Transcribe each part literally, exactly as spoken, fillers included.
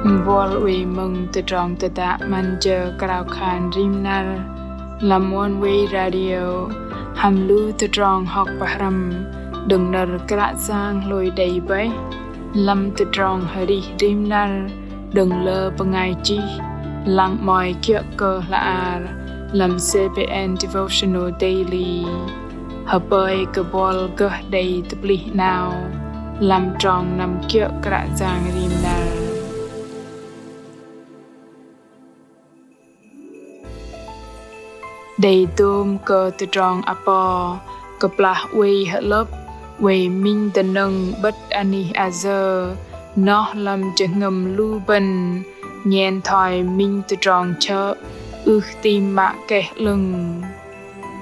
Buăl oei mơ̆ng tơdrong tơdă 'Măn jơ krao khan rim năr lăm Oneway Radio hăm lu tơdrong hŏk pơhrăm đơ̆ng nơ̆r Kră Yang hlôi đei bơih lăm tơdrong arih rim năr đơ̆ng lơ bơngai chih lăng 'mơ̆i kiơ̆ kơ hla ar lăm CBN Devotional Daily. Hơpơi kơ buăl gơh đei tơplih 'nao lăm trong năm kiơ̆ Kră Yang rim năr. Đei dôm kơ tơdrong apo kơplah oei hơ'lơ̆p oei minh dơnơ̆ng 'bơ̆t anih ayơ noh lăm jơhngơ̆m lu bơ̆n nhen thoi minh tơdrong chơ̆ ưh tam mă keh 'lơ̆ng.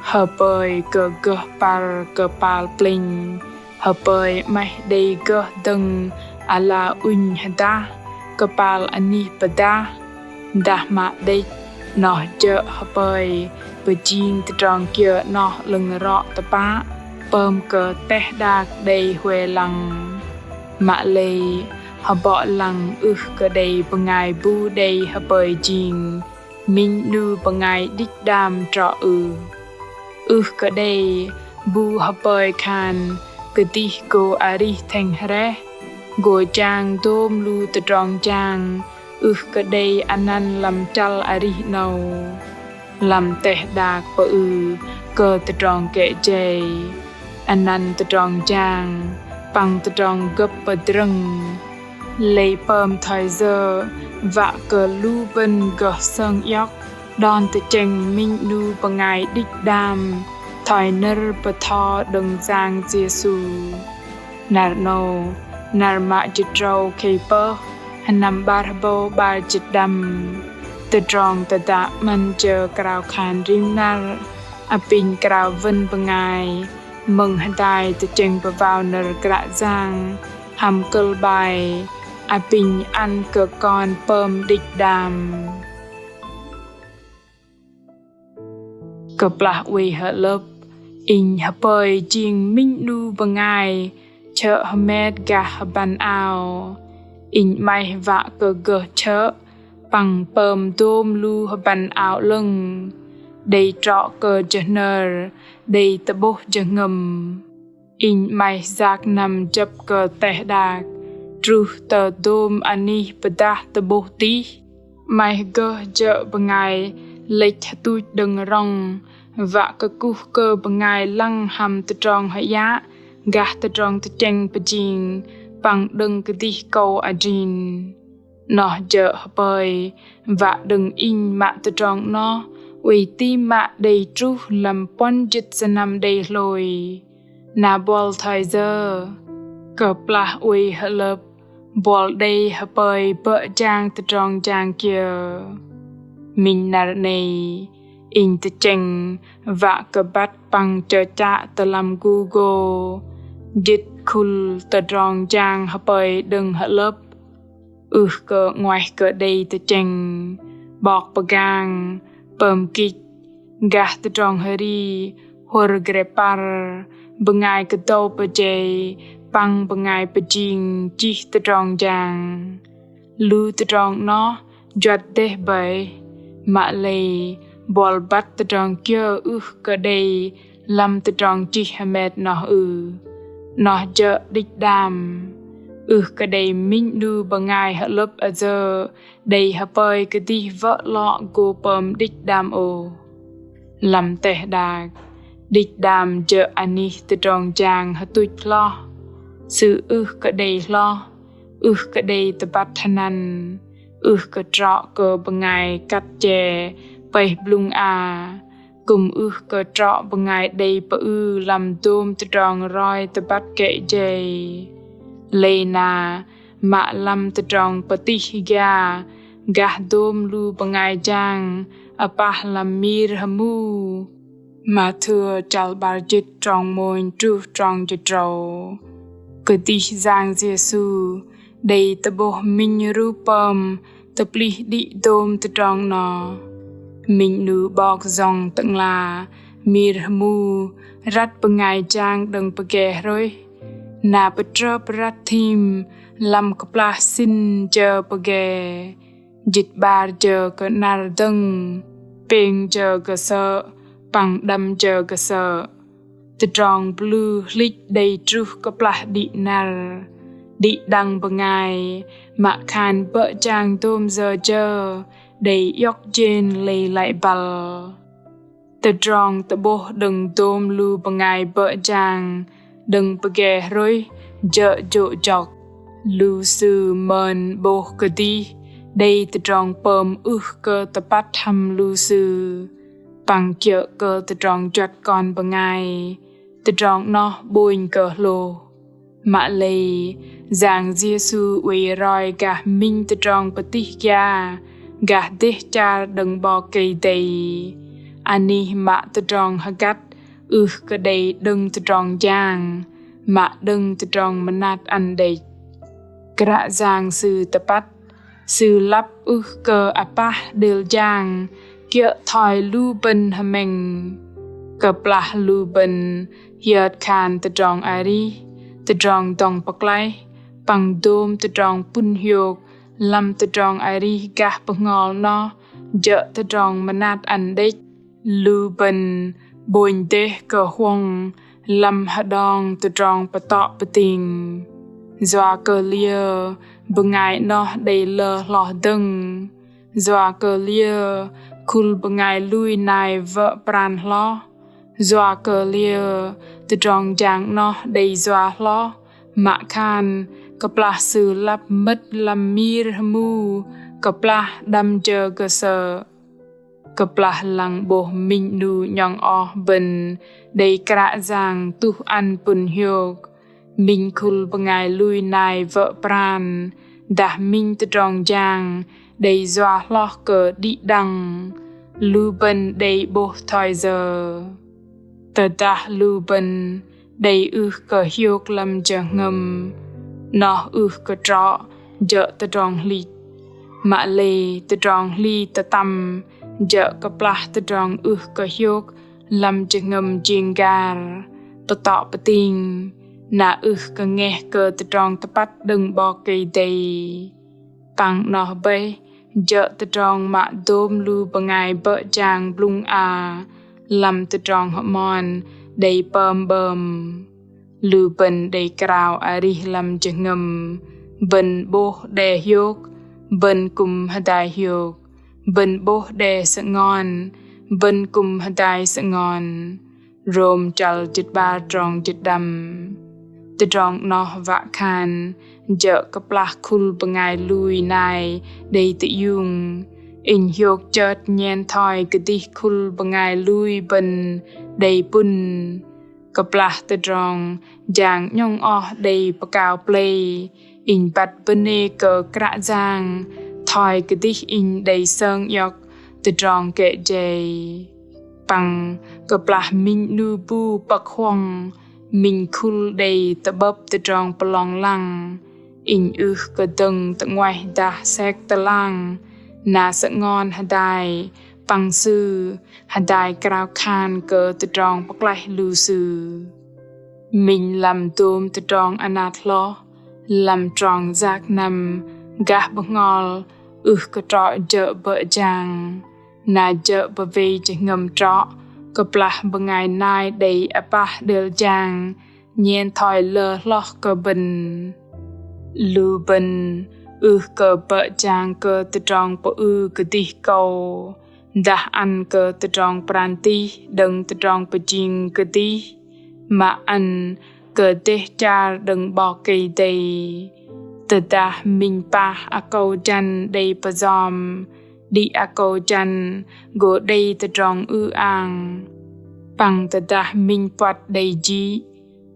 Hơpơi kơ gơh păr kơpal plĕnh, hơpơi 'maih đei gơh dơ̆ng ala ŭnh hơdah kơpal anih pơdah, dah mă đĕch noh jơ̆ hơpơi pơjing tơdrong kiơ noh 'lơ̆ng rŏ tơpă pơm kơ teh đak đei hue lăng. Mă lei hơbŏ lăng ưh kơ đei bơngai bu đei hơpơi jing minh 'nu bơngai đĭch đam trŏ ưh. Ưh kơ đei bu hơpơi khan kơdih gô arih thĕng hrĕh, gô jang dôm lu tơdrong jang ưh kơ đei anăn lăm chăl arih 'nâu. Lăm teh đak pơư kơ tơdrong kĕ jei, anăn tơdrong jang păng tơdrong gơ̆p pơdrơ̆ng. Lei pơm thoi yơ wă kơ lu bơ̆n gơh sơng iŏk đon tơchĕng minh 'nu bơngai đĭch đam thoi nơ̆r bơtho đơ̆ng Yang Yêsu. Năr 'nâu, năr mă jĭt tơdrâu khei pơh, sơnăm 'bar hơbâu 'bar jĭt pơđăm. Tơdrong tơdă 'Măn jơ krao khan rim năr apinh krao wơ̆n bơngai mơ̆ng hơdai tơchĕng pơwao nơ̆r Kră Yang hăm kơ̆l bai Apinh ăn kơ kon pơm đĭch đam. Kơplah oei hơ'lơ̆p, inh hơpơi jing minh 'nu bơngai chơ̆ hơmet gah hơbăn ao. Inh 'maih wă kơ gơh chơ̆ păng pơm dôm lu hơbăn ao 'lơ̆ng, đei trŏ kơ jơhnơr, đei tơ'bôh jơhngơ̆m. Inh 'maih yak năm jơ̆p kơ teh đak, truh tơ dôm anih pơdah tơ'bôh tih. 'Maih gơh jơ̆ bơngai lĕch hơtuch đơ̆ng rŏng, wă kơkuh kơ bơngai lăng hăm tơdrong hơyă gah tơdrong tơchĕng pơjing păng đơ̆ng kơdih akâu adrin. 'Noh jơ̆ hơpơi wă đơ̆ng inh mă tơdrong 'noh oei tam mă đei truh lăm puăn jĭt sơnăm đei hlôi. Na buăl thoi yơ? Kơplah oei hơ'lơ̆p, buăl đei hơpơi bơ̆ jang tơdrong jang kiơ? Minh năr 'nâu, inh tơchĕng wă kơ băt păng chơchă tơ lăm Google jĭt khul tơdrong jang hơpơi đơ̆ng hơ'lơ̆p. Ưh kơ 'nguaih kơ đei tơchĕng, 'bok pơgang, pơm kĭch, gah tơdrong hơri, hŭr gre păr, bơngai kơdâu pơjei, păng bơngai pơjing chih tơdrong jang. Lu tơdrong 'noh juăt dêh bơih, mă lei buăl băt tơdrong kiơ ưh kơ đei lăm tơdrong chih hơmet 'noh ưh? 'Noh jơ̆ đĭch đam. Ưh kơ đei minh 'nu bơngai hơ'lơ̆p ayơ đei hơpơi kơdih wă lŏ gô pơm đĭch đam ôh. Lăm teh đak, đĭch đam jơ̆ anih tơdrong jang hơtuch hloh, sư ưh kơ đei hloh, ưh kơ đei tơbăt hơnăn, ưh kơ trŏ kơ bơngai kăt che pơih blŭng a, kư̆m ưh kơ trŏ bơngai đei pơư lăm dôm tơdrong roi tơbăt kĕ jei. Lei na mă lăm tơdrong pơtih gia gah dôm lu bơngai jang apah lăm mir hơmu. Mathiơ chăl 'bar jĭt trong mônh truh trong jĭt tơdrâu. Kơdih Yang Yêsu đei tơ'bôh minh rup pơm tơplih đĭ dôm tơdrong 'noh. Minh 'nu 'Bok Yang Tơ'ngla mir hơmu răt bơngai jang đơ̆ng pơge hrôih. Na pơtrơp răt thim lăm kơplah sĭn jơ pơge, jĭt 'bar jơ kơ 'năr dơ̆ng, pêng jơ kơ sơ̆, păng đăm jơ kơ sơ̆. Tơdrong pơlư hlĭch đei truh kơplah đĭ năr, đĭ đăng bơngai, mă khan bơ̆ jang dôm yơ jơ, đei iŏk jên lei lăi băl. Tơdrong tơ'bôh đơ̆ng dôm lu bơngai bơ̆ jang đơ̆ng pơge hrôih jơ̆ jô̆ jŏk. Lu sư mơn 'bôh kơdih đei tơdrong pơm ưh kơ tơpăt hăm lu sư. Păng kiơ̆ kơ tơdrong juăt kon bơngai, tơdrong 'noh 'bônh kơ hlôh. Mă lei, Yang Yêsu oei roi gah minh tơdrong pơtih gia, gah dêh char đơ̆ng 'Bok Kei-Dei. Anih mă tơdrong hơgăt ưh kơ đei đơ̆ng tơdrong jang, mă đơ̆ng tơdrong mơnat ăn đĕch. Kră Yang Sư tơpăt, Sư lăp ưh kơ apah đêl jang, kiơ̆ thoi lu bơ̆n hơmĕng. Kơplah lu bơ̆n hiơt khan tơdrong arih, tơdrong dŏng pơklaih, păng dôm tơdrong pŭn hiôk lăm tơdrong arih gah bơhngol 'noh jơ̆ tơdrong mơnat ăn đĕch. Lu bơ̆n 'bônh dêh kơ huŏng lăm hơđong tơdrong pơtŏ pơting. Yua kơ liơ bơngai 'noh đei lơ hloh dơ̆ng. Yua kơ liơ khul bơngai lui nai wơ̆ pran hloh. Yua kơ liơ tơdrong jang 'noh đei yua hloh, mă khan kơplah sư lăp mơ̆t lăm mir hơmu, kơplah đăm jơ kơ sơ̆. Kơplah lăng 'bôh minh 'nu 'nhŏng oh bơ̆n đei Kră Yang tuh ăn pŭn hiôk. Minh khul bơngai lui nai wơ̆ pran, dah minh tơdrong jang đei yua hloh kơ đĭ đăng. Lu bơ̆n đei 'bôh thoi yơ. Tơdah lu bơ̆n đei ưh kơ hiôk lăm jơhngơ̆m, 'noh ưh kơ trŏ jơ̆ tơdrong hlĭch. Mă lei tơdrong hli tơtăm jơ̆ kơplah tơdrong ưh kơ hiôk lăm jơhngơ̆m jing gar, pơtŏ pơting, na ưh kơ ngeh kơ tơdrong tơpăt đơ̆ng 'Bok Kei-Dei. Păng 'noh bơih jơ̆ tơdrong mă dôm lu bơngai bơ̆ jang blŭng a lăm tơdrong hơmon đei pơm 'bơm. Lu bơ̆n đei krao arih lăm jơhngơ̆m, bơ̆n 'bôh đe hiôk, bơ̆n kư̆m hơdai hiôk, bơ̆n 'bôh đe sơngon, bơ̆n kư̆m hơdai sơngon. Rôm chăl jĭt 'bar trong jĭt đăm. Tơdrong 'noh wă khan jơ̆ kơplah khul bơngai lui nai đei tơiung, inh hiôk chơt nhen thoi kơdih khul bơngai lui bơ̆n đei pŭn. Kơplah tơdrong jang 'nhŏng oh đei pơkao plei, inh băt bơnê kơ Kră Yang thoi kơdih inh đei sơng iŏk tơdrong kĕ jei. Păng kơplah minh 'nu bu pơ̆k huŏng, minh khul đei tơ'bơ̆p tơdrong pơlong lăng, inh ưh kơ dơ̆ng tơ'nguaih dah sek tơlang, na sơngon hơdai, păng sư hơdai krao khan kơ tơdrong pơklaih lu sư. Minh lăm dôm tơdrong anat hloh, lăm trong yak năm gah bơhngol ưh kơ trŏ jơ̆ bơ̆ jang, na jơ̆ bơwei jơhngơ̆m trŏ kơplah bơngai nai đei apah đêl jang nhen thoi lơ hloh kơ bơ̆n. Lu bơ̆n ưh kơ bơ̆ jang kơ tơdrong pơư kơdih kâu, dah ăn kơ tơdrong pran tih đơ̆ng tơdrong pơjing kơdih, mă ăn kơ dêh char đơ̆ng 'Bok Kei-Dei. Tơdah minh pah akâu jăn đei pơyom, đĭ akâu jăn gô đei tơdrong ư-ang. Păng tơdah minh puăt đei jĭ,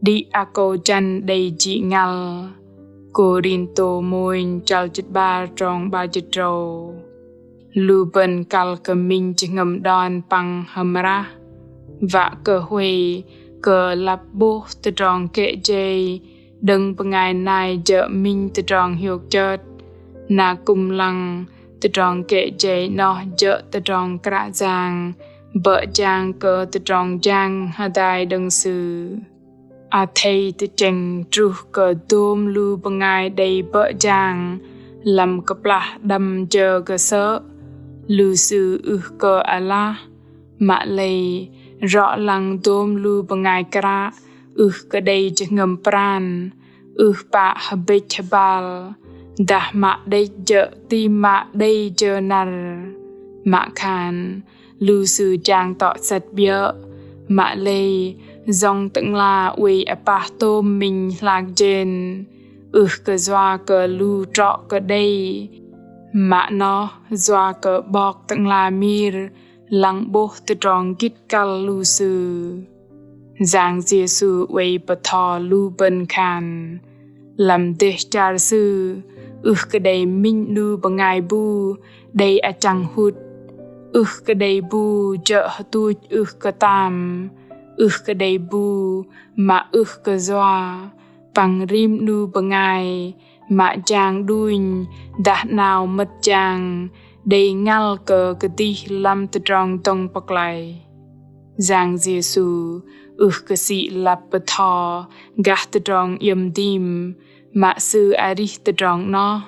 đĭ akâu jăn đei jĭ ngăl. Kôrintô mônh chăl jĭt 'bar trong 'bar jĭt tơdrâu. Lu bơ̆n kăl kơ minh jơhngơ̆m đon păng hơmrah, wă kơ huay kơ lăp 'bôh tơdrong kĕ jei đơ̆ng bơngai nai jơ̆ minh tơdrong hiôk chơt, na kư̆m lăng tơdrong kĕ jei 'noh jơ̆ tơdrong Kră Yang bơ̆ jang kơ tơdrong jang hơdai đơ̆ng Sư. Athei tơchĕng truh kơ dôm lu bơngai đei bơ̆ jang lăm kơplah đăm jơ kơsơ̆, lu sư ưh kơ alah, mă lei rŏ lăng dôm lu bơngai kră ưh kơ đei jơhngơ̆m pran, ưh pă hơbĕch hơbal, dah mă đĕch jơ̆ tam mă đei jơ năr. Mă khan lu sư jang tŏ sĕt 'biơ̆, mă lei Yang Tơ'ngla oei apah tôm minh hlak jên, ưh kơ yua kơ lu trŏ kơ đei, mă noh yua kơ 'Bok Tơ'ngla mir lăng 'bôh tơdrong gĭt kăl lu sư. Yang Yêsu oei bơtho lu bơ̆n khan, lăm dêh char Sư ưh kơ đei minh 'nu bơngai bu đei achăng hŭt, ưh kơ đei bu jơ̆ hơtuch ưh kơ tam, ưh kơ đei bu mă ưh kơ yua, păng rim 'nu bơngai mă jang đunh dah 'nao mơ̆t jang đei ngăl kơ kơdih lăm tơdrong dŏng pơklaih. Yang Yêsu ưh kơ sĭ lăp bơtho gah tơdrong iĕm dim, mă Sư arih tơdrong 'noh.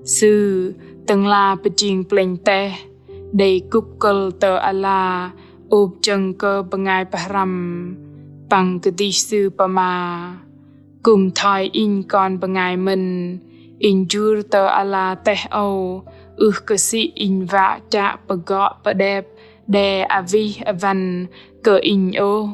Sư, Tơ'ngla pơjing plĕnh teh, đei kŭp kơ̆l tơ ala, ôp jơ̆ng kơ bơngai pơhrăm, păng kơdih Sư pơma: Kư̆m thoi Inh kon bơngai mơ̆n, Inh jur tơ ala teh âu, ưh kơ sĭ Inh wă chă pơgŏ pơđep đe awih awăn kơ Inh ôh.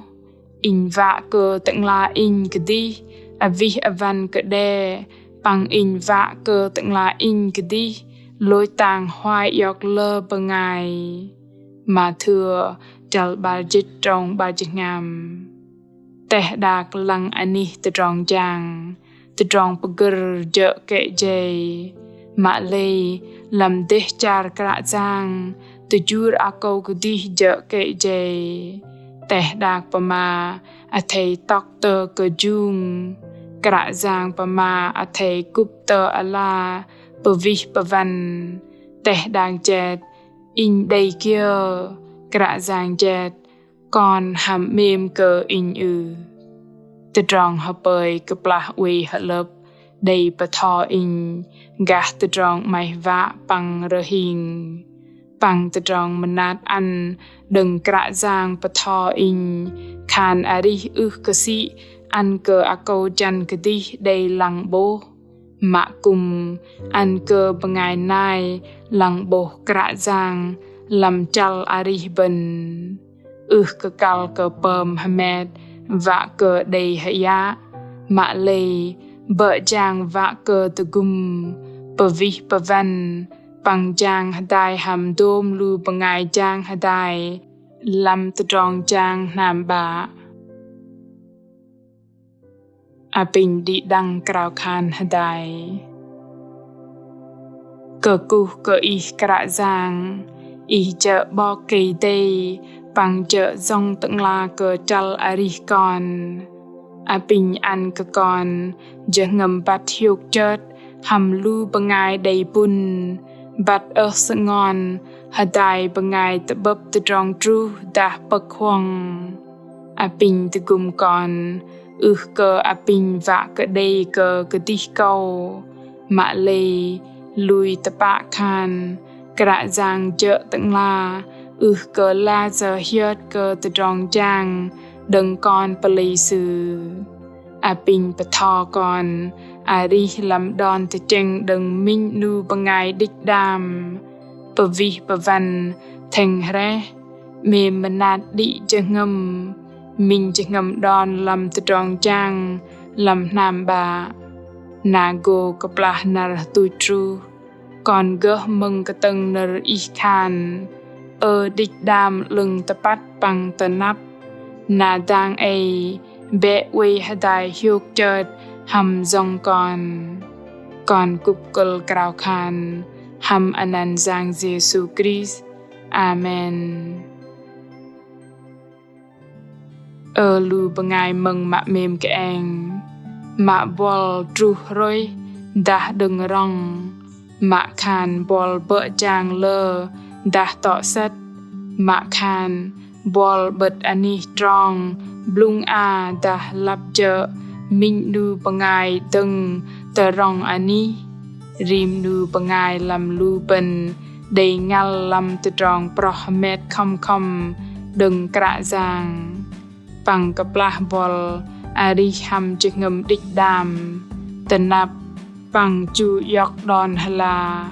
Inh wă kơ Tơ'ngla Inh kơdih awih awăn kơ đe, păng Inh wă kơ Tơ'ngla Inh kơdih lôch tang huay iŏk lơ bơngai. Mathiơ chăl 'bar jĭt trong 'bar jĭt tơhngam. Teh đak lăng anih tơdrong jang, tơdrong pơgơ̆r jơ̆ kĕ jei, mă lei lăm dêh char Kră Yang tơjur akâu kơdih jơ̆ kĕ jei. Teh đak pơma athei tŏk tơ kơjung, Kră Yang pơma athei kŭp tơ ala pơwih pơwăn. Teh đak jet: Inh đei kiơ? Kră Yang jet: Kon hăm 'mêm kơ Inh ưh? Tơdrong hơpơi kơplah oei hơlơ̆p đei bơtho inh gah tơdrong 'maih wă păng rơhing, păng tơdrong mơnat ăn đơ̆ng Kră Yang bơtho inh khan arih ưh kơ sĭ ăn kơ akâu jăn kơdih đei lăng 'bôh, mă kư̆m ăn kơ bơngai nai lăng 'bôh Kră Yang lăm chăl arih bơ̆n. Ưh kơ kăl kơ pơm hơmet wă kơ đei hơyă, mă lei bơ̆ jang wă kơ tơgŭm pơwih pơwăn păng jang hơdai hăm dôm lu bơngai jang hơdai lăm tơdrong jang hnam 'Bă. Apinh đĭ đăng krao khan hơdai. Kơkuh kơ Ih Kră Yang, Ih jơ̆ 'Bok Kei-Dei păng jơ̆ Yang Tơ'ngla kơ chăl arih kon. Apinh ăn kơ kon jơhngơ̆m băt hiôk chơt hăm lu bơngai đei pŭn, băt ơh sơngon hơdai bơngai tơ'bơ̆p tơdrong truh dah pơ̆k huŏng. Apinh tơgŭm kon, ưh kơ apinh wă kơ đei kơ kơdih akâu, mă lei lui tơpă khan Kră Yang jơ̆ Tơ'ngla, ưh kơ lăi sơ̆ hiơt kơ tơdrong jang đơ̆ng kon pơlei Sư. Apinh bơtho kon arih lăm đon tơchĕng đơ̆ng minh 'nu bơngai đĭch đam, pơwih pơwăn thĕng hrĕh, 'mêm mơnat đĭ jơhngơ̆m, minh jơhngơ̆m đon lăm tơdrong jang lăm hnam 'Bă. Na gô kơplah năr hơtuch truh, kon gơh mơ̆ng kơtơ̆ng nơ̆r Ih khan: Ơ đĭch đam 'lơ̆ng tơpăt păng tơnăp, na dang ei bĕ oei hơdai hiôk chơt hăm Yang kon. Kon kŭp kơ̆l krao khan hăm anăn Yang Yêsu Krist. Amen. Ơ lu bơngai mơ̆ng mă 'mêm kơeng, mă buăl truh hrôih dah đơ̆ng rŏng, mă khan buăl bơ̆ jang lơ dah tŏ sĕt, mă khan buăl 'bơ̆t anih trong Blŭng a dah lăp jơ̆ minh 'nu bơngai dơ̆ng tơdrong anih, rim 'nu bơngai lăm lu bơ̆n đei ngăl lăm tơdrong proh hơmet khŏm khŏm đơ̆ng Kră Yang. Păng kơplah buăl arih hăm jơhngơ̆m đĭch đam tơnap păng chu iŏk đon hơla,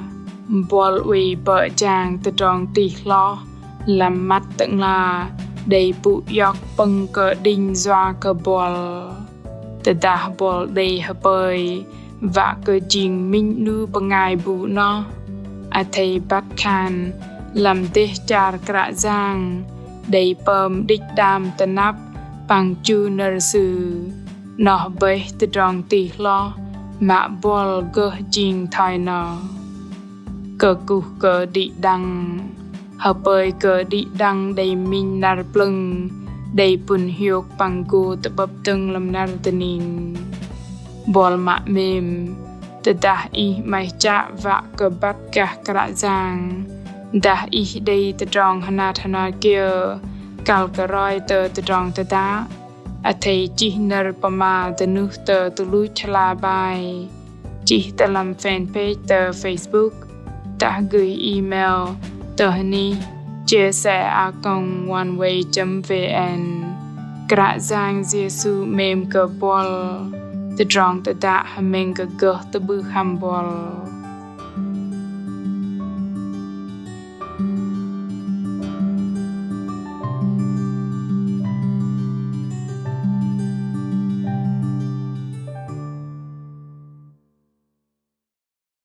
buăl oei bơ̆ jang tơdrong tih hloh lăm măt Tơ'ngla đei pŭ iŏk pơ̆ng kơđinh yua kơ buăl. Tơdah buăl đei hơpơi wă kơ jing minh 'nu bơngai bu noh, athei băt khan lăm dêh char Kră Yang đei pơm đĭch đam tơnap păng chu nơ̆r Sư, 'noh bơih tơdrong tih hloh mă buăl gơh jing thoi noh. Kơkuh kơ đĭ đăng. Hơpơi kơ đĭ đăng đei minh năr plơ̆ng đei pŭn hiôk păng gô tơ'bơ̆p dơ̆ng lăm năr dơning. Buăl mă 'mêm, tơdah ih 'maih chă wă kơ băt gah Kră Yang, dah ih đei tơdrong hơnat hơnat kiơ kăl kơ roi tơ tơdrong tơdă, athei chih nơ̆r pơma dơnuh tơ tơluch hla bai, chih tơ lăm fanpage tơ Facebook, dah gửi email tơ hơnih chia sẻ a còng oneway chấm vn. Kră Yang Yêsu 'mêm kơ buăl. Tơdrong tơdă hơmĕng kơ gơh tơ'bưh hăm buăl.